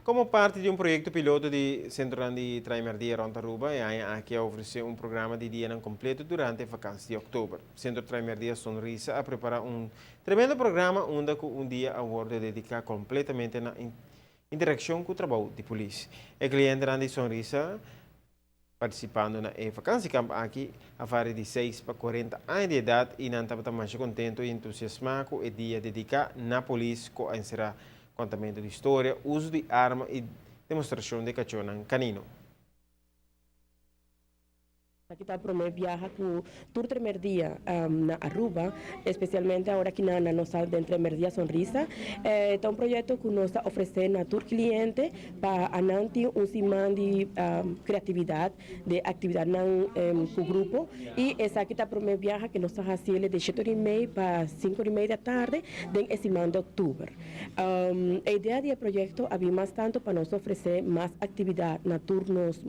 Como parti di un proyecto piloto di Centro di Traimerdia rond Aruba, e aña aki a ofrece un programa di dia completo durante e vakantie di october. Centro Traimerdia Sonrisa a prepara un tremendo programa unda cu un dia a wordo dedica completamente na interaccion cu trabou di polis. E cliente di Sonrisa participando na e vakantiekamp aki a varia di 6 pa 40 aña di edad y nan tabata mas contento y entusiasma cu e dia dedica na polis, cu a encera contamento di historia, uso di arma y demostracion di cacho canino. Aki ta prome biaha cu tur Tremerdia na Aruba, especialmente awor aki na nos den Tremerdia Sonrisa. Ta un proyecto cu nos ta ofrece na tur cliente pa nan tin un siman di creatividad, di actividad cu grupo. Y esaki ta prome biaha cu nos ta haciendo di 7:30 pa 5:30 di atardi, den siman di october. E idea di e proyecto a bin mas tanto pa nos ofrece mas actividad na tur nos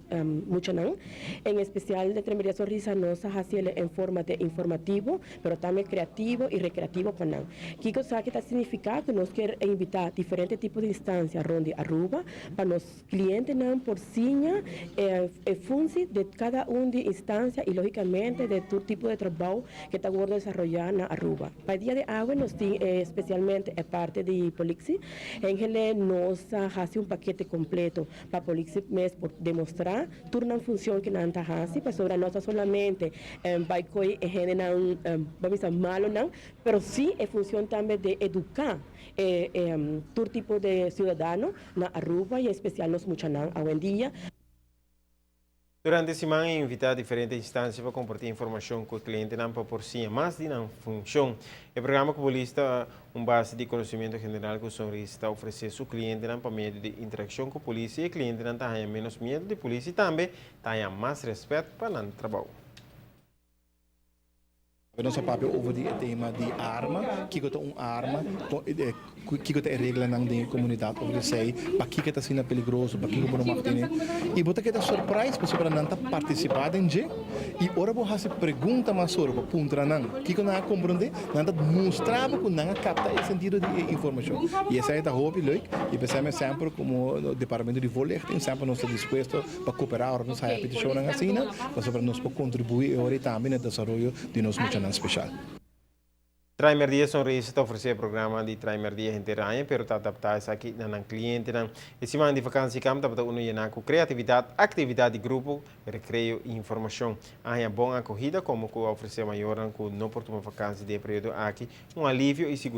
muchanan, en especial den Tremerdia Sonrisa nos ta haciendo den forma di informativo, pero tambe creativo y recreativo pa nan. Kico esaki ta significa? Cu nos kier invita diferente tipo di instancia rond di Aruba pa nos clientenan por siña e funcion di cada un di instancia y logicamente di tur tipo di trabou cu ta wordo desaroya na Aruba. Pa dia di awe nos tin especialmente e parti di politie. Eigenlijk nos ta haci un pakete completo pa politie mes por demostra tur nan funcion cu nan ta haci, pasobra no ta solamente bay coy hendenan ban bisa malonan, pero si e funcion tambe di educa tur tipo di ciudadano na Aruba y especial nos muchanan awendia. Durante e siman, a invita diferente instancia pa comparti informacion cu e clientenan pa por siña mas di nan funcion. E programa cu polis ta un base di conocimento general cu Sonrisa ta ofrece su clientenan pa medio di interaccion cu polis y e clientenan ta haya menos miedo di polis y tambe ta haya mas respet pa nan trabou. Nos a papia over di tema di arma, kiko ta un arma, kiko ta e reglanan den comunidad over esey, pakiko ta asina peligroso, pakiko bo no mag tene. Y bo ta keda surprise pasobra nan ta participa den dje y ora bo haci pregunta mas sobre pa puntra nan, kiko nan a comprende, nan ta mustra bo cu nan a capta e sentido di e informacion. Y esey ta hopi leuk y pensami semper como departamento di voorlichting, semper nos ta dispuesto pa coopera ora nos haya peticionnan asina, pasobra nos por contribui ora tambe na desaroyo di nos muchanan special. Traimerdia Sonrisa ta ofrece programa di Traimerdia henter aña, pero ta adapta esaki na nan clientenan. E siman di vakantiekamp tabata uno yena cu creatividad, actividad di grupo, recreo y informacion. A haya bon acogida, como cu a ofrece mayornan cu no por tuma vakantie den e periodo aki un alivio y seguridad.